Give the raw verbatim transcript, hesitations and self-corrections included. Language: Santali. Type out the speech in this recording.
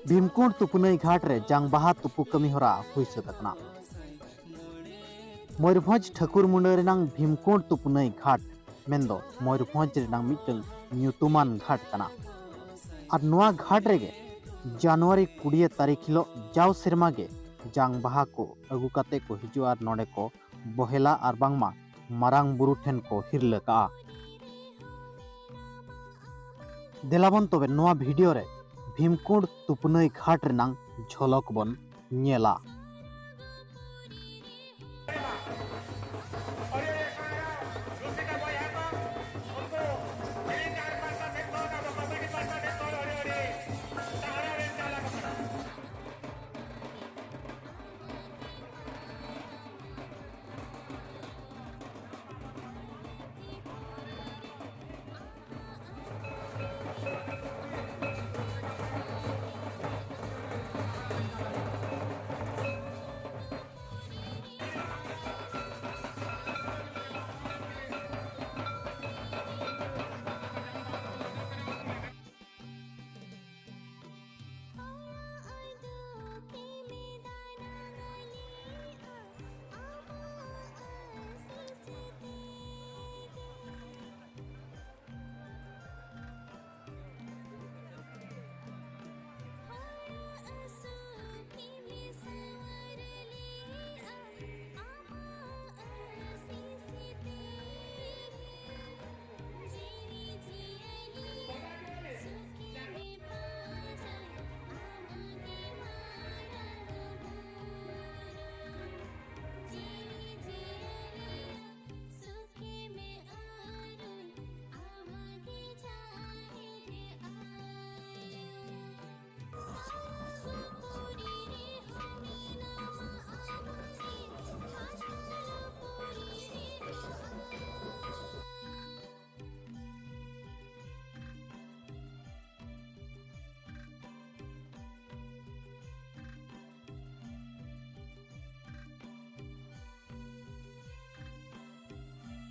ᱵᱷᱤᱢᱠᱩᱸᱰ ᱛᱩᱯᱱᱟᱹᱭ ᱜᱷᱟᱴ ᱨᱮ ᱡᱟᱝ ᱵᱟᱦᱟ ᱛᱩᱯᱩ ᱠᱟᱹᱢᱤ ᱦᱚᱨᱟ ᱦᱩᱭ ᱥᱟᱹᱛ ᱟᱠᱟᱱᱟ᱾ ᱢᱚᱭᱩᱨᱵᱷᱚᱸᱡᱽ ᱴᱷᱟᱹᱠᱩᱨ ᱢᱩᱸᱰᱟᱹ ᱨᱮᱱᱟᱝ ᱵᱷᱤᱢᱠᱩᱸᱰ ᱛᱩᱯᱱᱟᱹᱭ ᱜᱷᱟᱴ, ᱢᱮᱱᱫᱚ ᱢᱚᱭᱩᱨᱵᱷᱚᱸᱡᱽ ᱨᱮᱱᱟᱝ ᱢᱤᱫᱴᱟᱝ ᱧᱩᱛᱩᱢᱟᱱ ᱜᱷᱟᱴ ᱠᱟᱱᱟ᱾ ᱟᱨ ᱱᱚᱣᱟ ᱜᱷᱟᱴ ᱨᱮᱜᱮ ᱡᱟᱱᱩᱣᱟᱨᱤ ᱠᱩᱲᱤᱭᱟᱹ ᱛᱟᱹᱨᱤᱠᱷ ᱦᱤᱞᱳᱜ ᱡᱟᱣ ᱥᱮᱨᱢᱟ ᱜᱮ ᱡᱟᱝ ᱵᱟᱦᱟ ᱠᱚ ᱟᱹᱜᱩ ᱠᱟᱛᱮ ᱠᱚ ᱦᱤᱡᱩᱜᱼᱟ ᱟᱨ ᱱᱚᱰᱮ ᱠᱚ ᱵᱚᱦᱮᱞᱟ ᱟᱨ ᱵᱟᱝᱢᱟ ᱢᱟᱨᱟᱝ ᱵᱩᱨᱩ ᱴᱷᱮᱱ ᱠᱚ ᱦᱤᱨᱞᱟᱹ ᱠᱟᱜᱼᱟ᱾ ᱫᱮᱞᱟᱵᱚᱱ ᱛᱚᱵᱮ ᱱᱚᱣᱟ ᱵᱷᱤᱰᱤᱭᱳ ᱨᱮ ᱵᱷᱤᱢᱠᱩᱸᱰ ᱛᱩᱯᱱᱟᱹᱭ ᱜᱷᱟᱴ ᱨᱮᱱᱟᱝ ᱡᱷᱚᱞᱚᱠ ᱵᱚᱱ ᱧᱮᱞᱟ᱾